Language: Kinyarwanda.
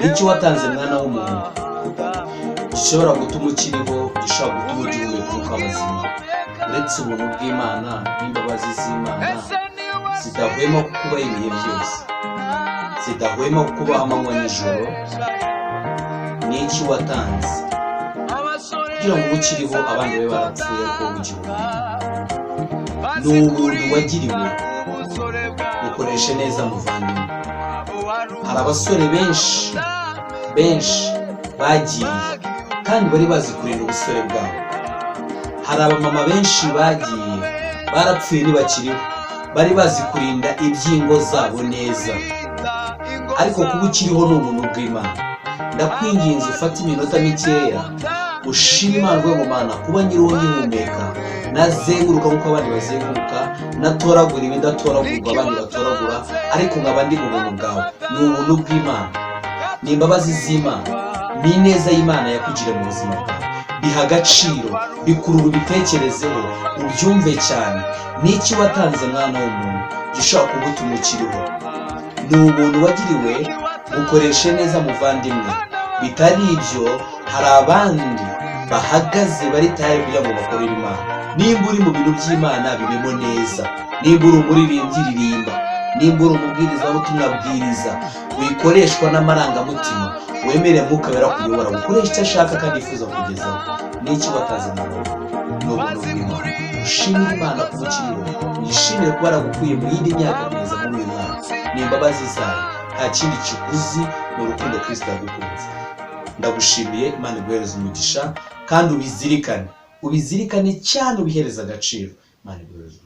N'iki watanze, mwana w'umuntu, gishobora gutuma ukiriho, gishobora gutuma ugihumeka umwuka w'abazima, uretse ubuntu bw'Imana n'imbabazi z'Imana zidahwema kukubaho ibihe byose, zidahwema kukubaho amanywa n'ijoro? Ni iki watanze kugira ngo ube ukiriho, abandi babe barapfuye, ariko wowe ugihumeka? Ni ubuntu wagiriwe, bukoreshe neza, muvandimwe. Hari abasore benshi benshi bagiye kandi bari bazi kurinda ubusore bwabo. Hari abamama benshi bagiye, barapfuye, ntibakiriho, bari bazi kurinda iby'ingo zabo neza. Ariko kuba ukiriho ni ubuntu bw'Imana. Ndakwinginze, ufate iminota mikeya ushima Imana, uvuge ngo: "Mana, kuba nyiriho, ngihumeka, nazenguruka nk'uko abandi bazenguruka, natoragura ibidatoragurwa abandi batoragura, ariko nkaba ndi mu buntu bwawe." Ni ubuntu bw'Imana, ni imbabazi z'Imana, ni ineza y'Imana yakugiriye mu buzima bwawe. Biha agaciro, bikurura, ubitekerezeho, ubyumve cyane. N'iki watanze, mwana w'umuntu, gishobora kugutuma ukiriho? Ni ubuntu wagiriwe, bukoreshe neza, muvandimwe. Bitari ibyo, hari abandi bahagaze bari tayari kugira ngo bakorere Imana. Nimba uri mu bintu by'Imana, bibemo neza. Nimba uri umuririmbyi, ririmba. Nimba uri umubwirizabutumwa, bwiriza. Wikoreshwa n'amarangamutima, wemere Mwuka Wera kuyobora, gukoresha icyo ashaka kandi yifuza kugezaho. N'iki watanze, mwana w'umuntu? Ni ubuntu bw'Imana. Ushimire Imana kuba ukiriho, wishimire kuba yaragukuye mu yindi myaka kugeza muri uyu mwaka. Ni imbabazi zayo, nta kindi kiguzi, ni urukundo Kirisito yagukunze. Ndagushimiye, Imana iguhereze umugisha, kandi ubizirikane, ubizirikane cyane, ubihereze agaciro. Imana iguhereze umugisha.